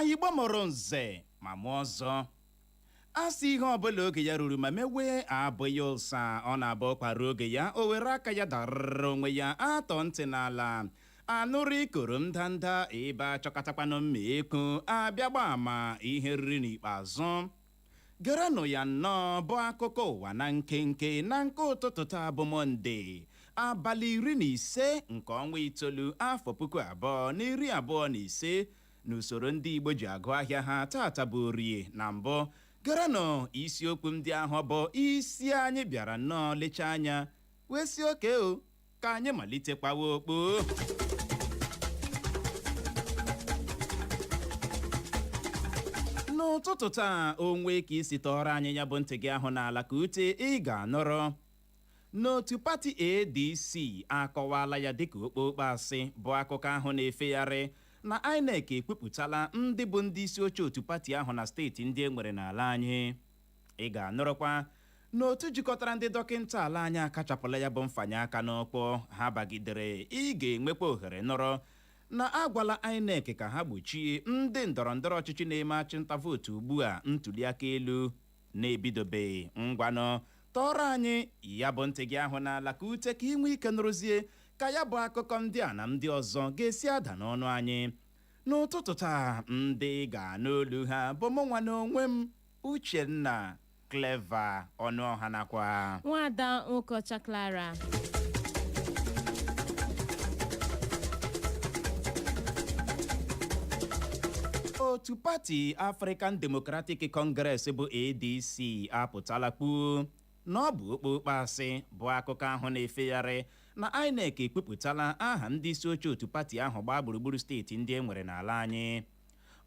Igbo mụrụ nze ma mụọ ọzọ. A sị ihe ọbụla oge ya ruru ma mewe abụghị ụsa, ọ na-abụ kwara oge ya o were aka ya darara onwe ya. Atọ ntị n'ala anụrụ ikoro ndanda, ebe achọkọtakwanụ mma ekwu abịa gba ama ihe riri n'ikpeazụ. Gerenụ ya nnọọ bụ akụkọ ụwa na nkenke na nke ụtụtụ taa bụ Mọnde, abalị 15 nke ọnwa itoolu, afọ 2025, n'usoro ndị Igbo ji agụ ahịa ha. Tata bụ Orie. Na mbụ, gerenụ isiokwu ndị ahụ bụ isi anyị bịara nnọọ lechaa anya wee si oke o ka anyị malitekwawa okpo. N'ụtụtụ taa, onwe ka isi tọọrọ anyị ya bụ ntị gị ahụ n'ala ka ute, ị ga-anọrọ n'otu pati ADC akọwala ya dịka okpokpo asị bụ akụkọ ahụ na-efegharị na INEC ekwupụtala ndị bụ ndị isi oche otu pati ahụ na steeti ndị e nwere n'ala anyị. Ị ga-anọrọkwa n'otu jikọtara ndị dọkịta ala anyị akachapụla ya bụ mfanye aka n'ọkpọ ha bagidere. Ị ga-enwekwa ohere nọrọ na agwala INEC ka ha gbochie ndị ndọrọ ndọrọ ọchịchị na-eme achịnta vootu ugbu a ntụliaka elu na-ebidobe. Ngwanụ, tọọrọ anyị ya bụ ntị gị ahụ n'ala ka ute, ka ị nwee ike nụrụzie ka ya bụ akụkọ ndị a na ndị ọzọ ga-esi ada n'ọnụ anyị n'ụtụtụ taa. Ndị ga-anụ olu ha bụ mụ nwa n'onwe m, Uchenna Clever Ọnụọha, nakwa Nwada Nwokocha Clara. Otu pati African Democratic Congress bụ ADC apụtala kpuo na ọ bụ okpokpo asị bụ akụkọ ahụ na-efegharị na INEC ekwupụtala aha ndị isi oche otu pati ahụ gbaa gburugburu steeti ndị e nwere n'ala anyị.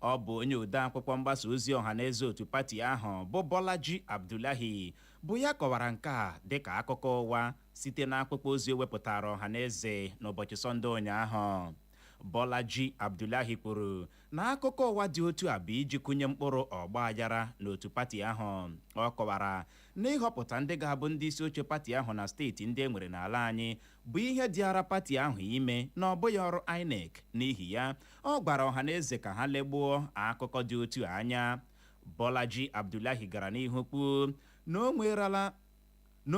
Ọ bụ onye ode akwụkwọ mgbasa ozi ọha na eze otu pati ahụ bụ Bolaji Abdullahi bụ ya kọwara nke a dịka akụkọ ụwa site n'akwụkwọ ozi o wepụtara ọha na eze n'ụbọchị Sọnde ụnyaahụ. Bolaji Abdullahi kwuru na akụkọ ụwa dị otu a bụ iji kụnye mkpụrụ ọgba aghara n'otu pati ahụ. Ọ kọwara na ịhọpụta ndị ga-abụ ndị isi oche pati ahụ na steeti ndị e nwere n'ala anyị bụ ihe dịara pati ahụ ime, na ọ bụghị ọrụ INEC. N'ihi ya, ọ gwara ọha na eze ka ha legbuo akụkọ dị otu a anya. Bolaji Abdullahi gara n'ihu kwuo na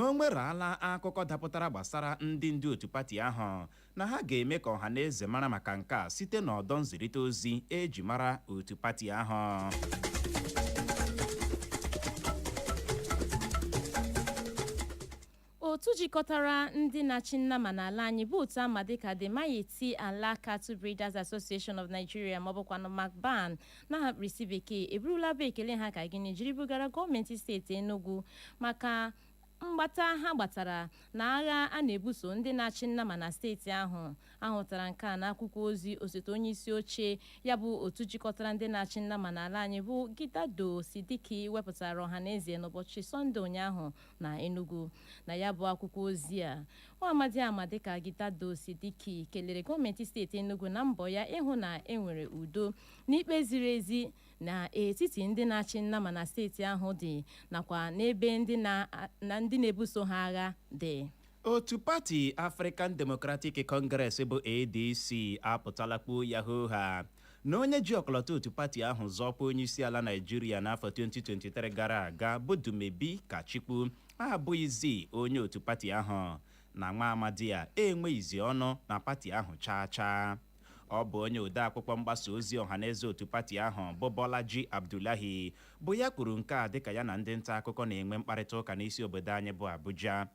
o nwerala akụkọ dapụtara gbasara ndị ndu otu pati ahụ, na ha ga-eme ka ọha na eze mara maka nke a site n'ọdọ nzirịta ozi eji mara otu pati ahụ. Otu jikọtara ndị na-achị nnama n'ala anyị bụ otu ama dịka the Miyetti Allah Cattle Breeders Association of Nigeria, maọbụkwanụ MACBAN na mkpirisi bekee, eburula bụ ekele ha ka gịnị jiri bugara gọọmenti steeti Enugu maka mgbata ha gbatara na agha a na-ebuso ndị na-achị nnama na steeti ahụ. Ahụtara nke a n'akwụkwọ ozi osote onye isi oche ya bụ otu jikọtara ndị na-achị nnama n'ala anyị bụ Gidado Sidiki wepụtara ọha na eze n'ụbọchị Sọnde ụnyaahụ na Enugu. Na ya bụ akwụkwọ ozi a, nwa amadi ama dịka Gidado Sidiki kelere gọọmenti steeti Enugu na mbọ ya ịhụ na enwere udo n'ikpe ziri ezi n'etiti ndị na-achị nnama na steeti ahụ dị, nakwa n'ebe ndị na ndị na-ebuso ha agha dị. Otu pati African Democratic Congress bụ ADC apụtala kpuo ya ha na onye ji ọkọlọtọ otu pati ahụ zọọkwa onye isi ala Naijiria n'afọ 2023 gara aga bụ Dumebi Kachikwu abụghịzi onye otu pati ahụ, na nwa amadi a enweghịzi ọnụ na pati ahụ chaa chaa. Ọ bụ onye ode akwụkwọ mgbasa ozi ọhaneze otu pati ahụ bụ Bolaji Abdullahi bụ ya kwuru nke a dịka ya na ndị nta akụkọ na-enwe mkparịta ụka n'isi obodo anyị bụ Abuja.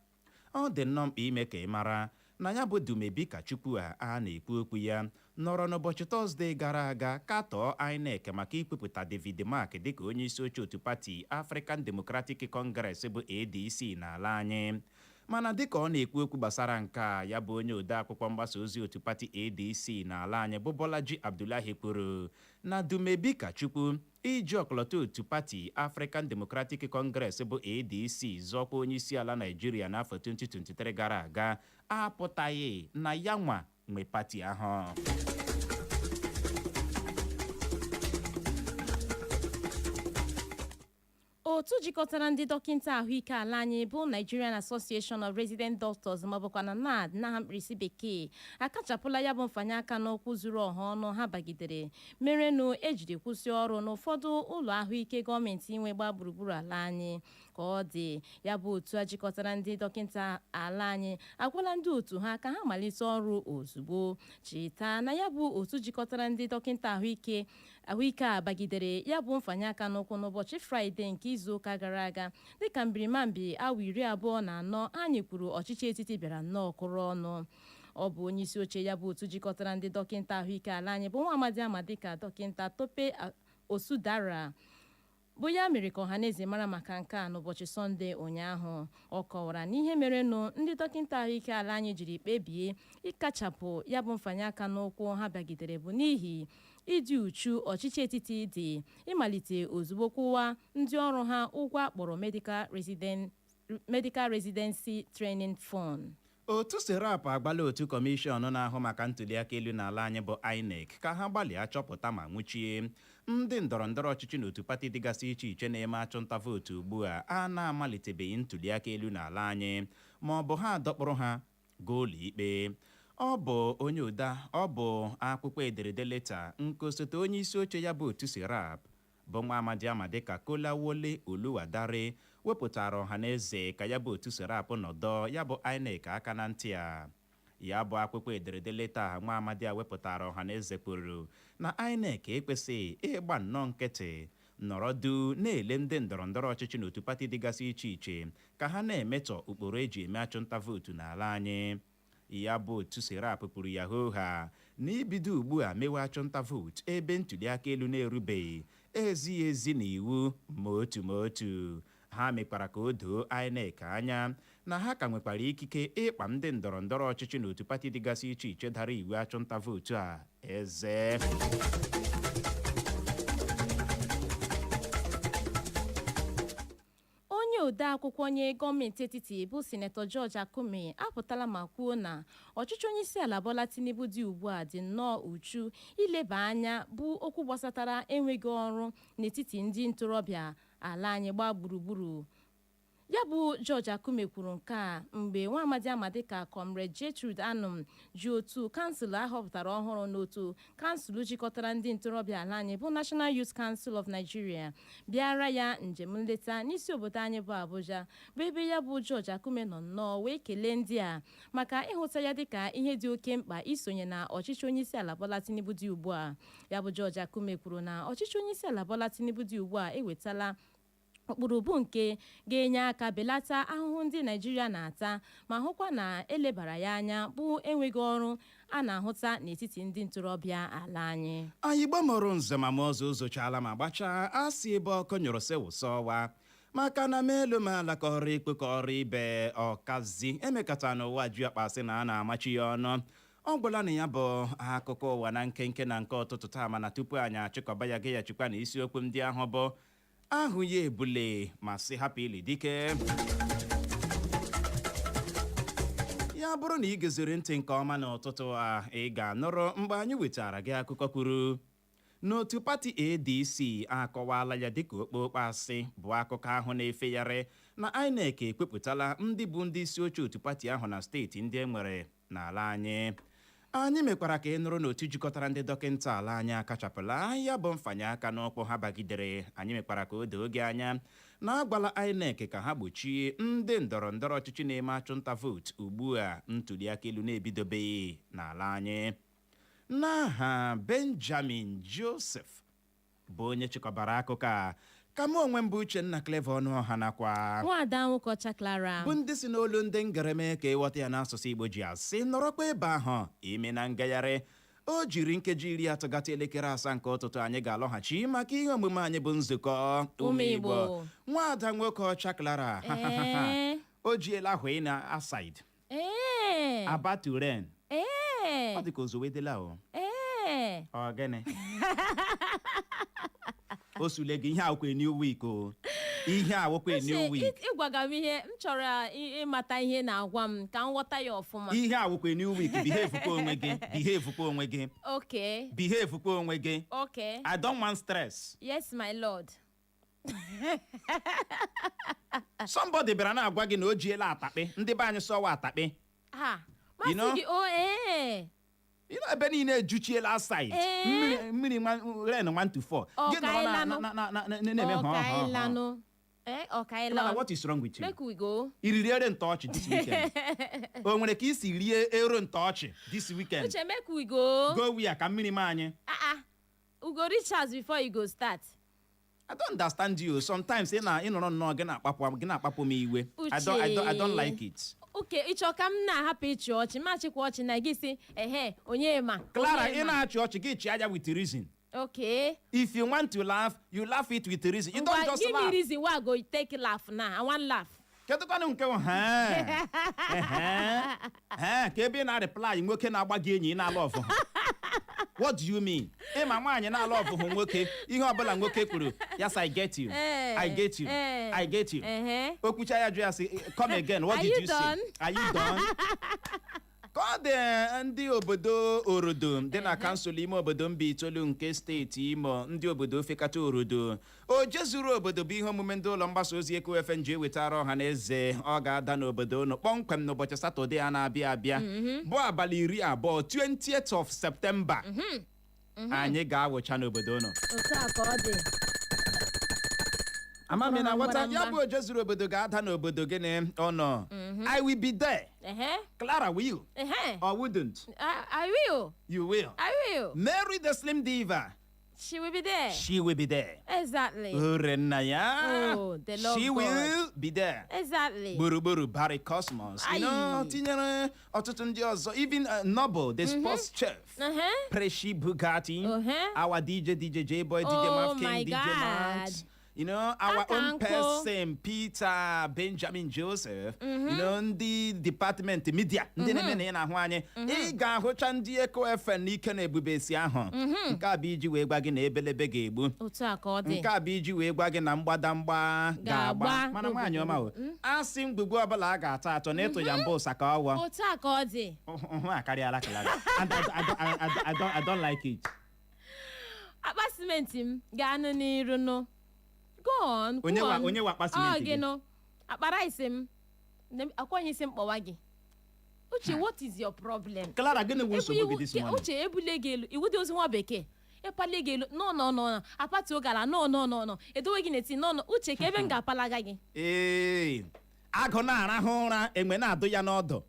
Ọ dị nnọọ mkpa ime ka ị mara na ya bụ Dumebi Kachukwu a a na-ekwu okwu ya nọrọ n'ụbọchị Tọzdee gara aga katọọ INEC maka ikwupụta David Mark dịka onye isi oche otu pati African Democratic Congress bụ ADC n'ala anyị. Mana dịka ọ na-ekwu okwu gbasara nke a, ya bụ onye ode akwụkwọ mgbasa ozi otu pati ADC n'ala anyị bụ Bolaji Abdullahi kwuru na Dumebi Kachukwu iji ọkọlọtọ otu pati African Democratic Congress bụ ADC zọọkwa onye isi ala Naijiria n'afọ 2023 gara aga apụtaghị na ya nwa nwe pati ahụ. Otu jikọtara ndị dọkịta ahụike ala anyị bụ Nigerian Association of Resident Doctors, maọbụkwa na NARD na mkpirisi bekee, akachapụla ya bụ mfanye aka n'ụkwụ zuru ọha ọnụ ha bagidere, merenụ ejiri kwụsị ọrụ n'ụfọdụ ụlọ ahụike gọọmenti nwe gbaa gburugburu ala anyị. Ka ọ dị, ya bụ otu a jikọtara ndị dọkịta ala anyị agwala ndị otu ha ka ha malite ọrụ ozugbo. Cheta na ya bụ otu jikọtara ndị dọkịta ahụike a bagidere ya bụ mfanye aka n'ụkwụ n'ụbọchị Fraịde nke izu ụka gara aga, dịka mbirimambi awa 24 anyị kwuru ọchịchị etiti bịara nnọọ kụrụ ọnụ. Ọ bụ onye isi oche ya bụ otu jikọtara ndị dọkịta ahụike ala anyị, bụ nwa amadi ama dịka Dọkịta Tope Osudara, bụ ya mere ka ọhaneze mara maka nke a n'ụbọchị Sọnde ụnyaahụ. Ọ kọwara na ihe merenụ ndị dọkịta ahụike ala anyị jiri kpebie ịkachapụ ya bụ mfanye aka n'ụkwụ ha bịagidere bụ n'ihi ịdị uchu ọchịchị etiti dị ịmalite ozugbo kwụwa ndị ọrụ ha ụgwọ akpọrọ Medical Residency Training Fund. Otu SERAP agbala otu kọmishọn na-ahụ maka ntuliaka elu n'ala anyị bụ INEC ka ha gbalịa chọpụta ma nwụchie ndị ndọrọ ndọrọ ọchịchị n'otu pati dịgasị iche iche na-eme achụnta vootu ugbu a a na-amalitebeghị ntuliaka elu n'ala anyị, ma ọ bụ ha dọkpụrụ ha gaa ụlọ ikpe. Ọ bụ onye ụda ọ bụ akwụkwọ ederede leta nke osote onye isi oche ya bụ otu SERAP, bụ nwa amadi ama dịka Kolawole Oluwadare, wepụtara ọhaneze ka ya bụ otu SERAP nọdọ ya bụ INEC aka na ntị a. Ya bụ akwụkwọ ederede leta nwa amadi a wepụtara ọhaneze kwuru na INEC ekwesịghị ịgba nnọọ nkịtị nọrọ du na-ele ndị ndọrọ ndọrọ ọchịchị n'otu pati dịgasị iche iche ka ha na-emetọ ụkpụrụ eji eme achụnta vootu n'ala anyị. Ya bụ otu SERAP kwuru ya hooha na ibido ugbu a mewe achụnta vootu ebe ntuliaka elu na-erubeghị ezighị ezi n'iwu ma otu ma otu. Ha mekwara ka o doo INEC anya na ha ka nwekwara ikike ịkpa ndị ndọrọ ndọrọ ọchịchị n'otu pati dịgasị iche iche dara iwu achụnta vootu a eze. Onye ode akwụkwọ nye gọọmenti etiti bụ Sinetọ George Akume apụtala ma kwuo na ọchịchị onyeisiala Bola Tinubu dị ugbu a dị nnọọ uchu ileba anya bụ okwu gbasatara enweghị ọrụ n'etiti ndị ntorobịa ala anyị gbaa gburugburu. Ya bụ George Akume kwuru nke a mgbe nwa amadi ama dịka Comrade Gertrude Anum ji otu kansụl ahọpụtara ọhụrụ n'otu kansụl jikọtara ndị ntorobịa ala anyị bụ National Youth Council of Nigeria bịara ya njem nleta n'isi obodo anyị bụ Abuja, bụ ebe ya bụ George Akume nọ nnọọ wee kelee ndị a maka ịhụta ya dịka ihe dị oke mkpa isonye na ọchịchị onyeisiala Bola Tinubu dị ugbu a. Ya bụ George Akume kwuru na ọchịchị onyeisiala Bola Tinubu dị ugbu a ewetala ụkpụrụ bụ nke ga-enye aka belata ahụhụ ndị Naijiria na-ata, ma hụkwa na elebara ya anya bụ enweghị ọrụ a na-ahụta n'etiti ndị ntorobịa ala anyị. Anyị gbamọrọ nze ma ma ọzọ ụzọchala ma gbachaa asị ebe ọkụ nyụrụ sị wụsa ọwa, maka na ma elu ma ala kọrọ ikpe kọrọ ibe ọkazi emekata n'ụwa ji akpa sị na a na-amachi ya ọnụ. Ọ gwụla na ya bụ akụkọ ụwa na nkenke na nke ụtụtụ taa. Mana tupu anyị achịkọba ya, gị ya chịkwa na isiokwu ndị ahụ bụ ahụ ya ebule ma sị hapụ ili dike. Ya bụrụ na ị geziri ntị nke ọma n'ụtụtụ a, ị ga-anụrụ mgbe anyị wetara gị akụkọ kwuru n'otu pati ADC akọwala ya dịka okpokpo asị bụ akụkọ ahụ na-efegharị na INEC ekwepụtala ndị bụ ndị isi oche otu pati ahụ na steeti ndị e nwere n'ala anyị. Anyị mekwara ka ị nụrụ n'otu jikọtara ndị dọkịta ala anyị akachapụla ya bụ mfanye aka n'ụkwụ ha bagidere. Anyị mekwara ka o doo gị anya na agwala INEC ka ha gbochie ndị ndọrọ ndọrọ ọchịchị na-eme achụnta vootu ugbu a ntuliaka elu na-ebidobeghị n'ala anyị. N'aha Benjamin Joseph bụ onye chịkọbara akụkọ a, ka mụ onwe m bụ Uchenna Clever Ọnụọha nakwa nwaada Nwokocha Clara bụ ndị si n'olu ndị ngereme ka ịghọta ya n'asụsụ Igbo ji asị nọrọkwa ebe ahụ ime na ngagharị. O jiri nkeji 30 gata elekere 7 nke ụtụtụ, anyị ga-alọghachi maka ihe omume anyị bụ nzukọ Ụmụ Igbo. Nwaada nwoke ọcha Clara. Ee. O jiela hwee na aside abaturen. Ọ dị ka ozowedela o. Ọ gịnị o sule gị ihe awụkwa new week o, ihe awụkwa new Uche, week. Ịgwaga m ihe m chọrọ ịmata ihe na-agwa m ka m ghọta ya ọfụma. Ihe awụkwa new week, behave kwa onwe gị, behave kwa onwe gị. Okay. Behave kwa onwe gị. Okay. I don't want stress. Yes, my lord. Somebody bịara na-agwa gị na o jiela atakpị, ndị be anyị sọwa atakpị. Ha. You Masị know? gị o ee. Ebe niile ejuchiela outside. Ee. Mmiri rain 1 to 4. Ọ Gị nọrọ na ka na na na na na-eme họ họ họ. Ọkailanụ. Eh, Clara, ọkailanụ. what is wrong with you? Make we go. I riri ere ntọọchị this weekend? O nwere ka i si rie ero ntọọchị this weekend? Uche, make we go. Go where? Ka mmiri ma anyị. Ah ah. We go reach house before you go start. I don't understand you. Sometimes ị na ịnọrọ nnọọ, gị na-akpapụ m iwe. I don't like it. Oke, ịchọ ka m na-ahapụ ịchị ọchị, ma chịkwa ọchị na gị si ehe onye ma. Clara, Onye ị ma. na-achị ọchị, gị chịa ya with reason. Okay. If you want to laugh, you laugh it with reason. You don't Ngwa, just give me laugh. reason why I go take laugh now. I wan laugh. Kedụkwanụ nke bụ ha? Ehe, ka ebe ị na-reply nwoke na-agba gị enyi ị na-alụ ọfụ. What do you mean? Ịma nwaanyị na-alụ ọfụhụ nwoke, ihe ọbụla nwoke kwuru, "Yes, I get you. I get you. I get you." Okwucha ya, jụ ya sị, "Come again, what Are did you you say?" done? Are you done? Ka ọ dị, ndị obodo Orodo dị na kansụl ime obodo Mbaitoli nke steeti Imo, ndị obodo ofekata Orodo, oje zuru obodo bụ ihe omume ndị ụlọ mgbasa ozi Eko FM ji ewetara ọha na eze. Ọ ga-ada n'obodo unu kpọmkwem n'ụbọchị Satọde a na-abịa abịa, bụ abalị 20, 20th of September. Anyị ga-awụcha n'obodo unu. Otu a ka ọ dị. Amami na nghọta ya Mgbara bụ oje zuru obodo ga-ada n'obodo gịnị ọnọ. I will be there. Clara will or wouldn't? I will. You will. I will. Mary the Slim Diva. She will be there. She will be there. Exactly. Ure nna ya. Oh, the love She God. will be there. Exactly. Gburugburu Barry Cosmos Aye. tinyere ọtụtụ ndị ọzọ, even Noble the sports chef, Preshi Bugatti, our DJ, DJ J Boy, DJ Oh Maf King, my DJ God. Max, our Aka own nkụ. person, Peter Benjamin Joseph, ndị department media, ndị na-eme na ị na-ahụ anyị. Ị ga-ahụcha ndị Eko FM n'ike na ebube si ahụ. Nke a bụ iji wee gwa gị na ebelebe ga-egbu. Otu a ka ọ dị. Nke a bụ iji wee gwa gị na mgbadamgba ga-agba. Ga-agba. Mana nwaanyị ọma o, a sị mgbugbu ọbụla a ga-atọ atọ na ịtụ ya mbụ ụsa ka ọwọ. Otu a ka ọ dị. Hụ akarịala, Clara, and I don't like it. Akpa simenti m ga-anụ n'iru nụ. Go on. Onye Go wa- on. Onye wa akpa simenti Ọ gị? gị nụ. Akpa rice m. Akwa onye isi m kpọwa gị. Uche, what is your problem? Clara, gịnị wụ nsogbu gị this morning? Uche, ebule gị elu, iwu dị ozi nwa bekee ịpali gị elu, no no no no, apati ụgara, no no no no, edowe gị n'eti, no no. Uche, ka ebe m ga-apalaga gị? Ee, agụ na-arahụ ụra, enwe na-adụ ya n'ọdụ.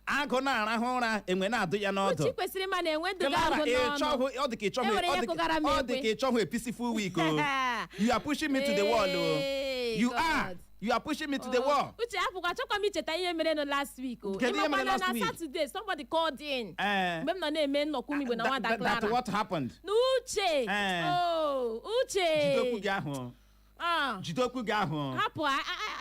Agụ na-arahụ ụra, enwe na-adụ ya n'ọdụ. Uche kwesịrị ịma na enwe ndụ Clara, agụ ị n'ọnụ. chọghụ, ọ dị ka ị chọghụ Enwere ọ ihe dị ka kụgara m ọ dị ekwe. ka ị chọghụ a peaceful week o. You are pushing me to the wall o. Hey, You God. are you are pushing me to the wall. Uche, apụkwa, achọkwa m icheta ihe mere nụ last week o. Kedu ihe mere Ịmakwa na last na week? Saturday somebody called in Ee. mgbe m nọ na-eme nnọkọ ụmụ Igbo na nwada That Clara. what happened? Na Uche, Ee. oh, Uche. Jide okwu gị ahụ. Ah, Jide okwu gị ahụ. hapụ,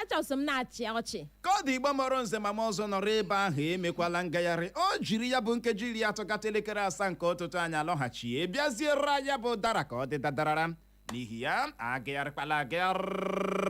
achọsọ m na-achị ọchị. Ka ọ dị, Igbo mọrọ nze ma ma ọzọ, nọrọ ebe ahụ, emekwala ngagharị. O jiri ya bụ nkeji 30 gata elekere 7 nke ụtụtụ, anyị alọghachie, bịaziere ya bụ dara ka ọ dị dadarara. N'ihi ya, agagharịkwala agagharị.